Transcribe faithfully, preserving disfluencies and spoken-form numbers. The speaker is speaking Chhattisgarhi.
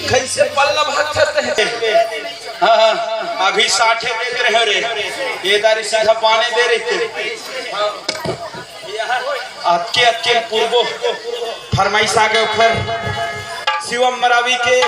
कैसे पल्ला भागत हे? हाँ, हाँ, अभी साठे देत रहे रे, ये दारी सीधा पाने दे रही थे। अतके अतके पूर्वो फरमाइश आ गए ओखर, शिवम मरावी के।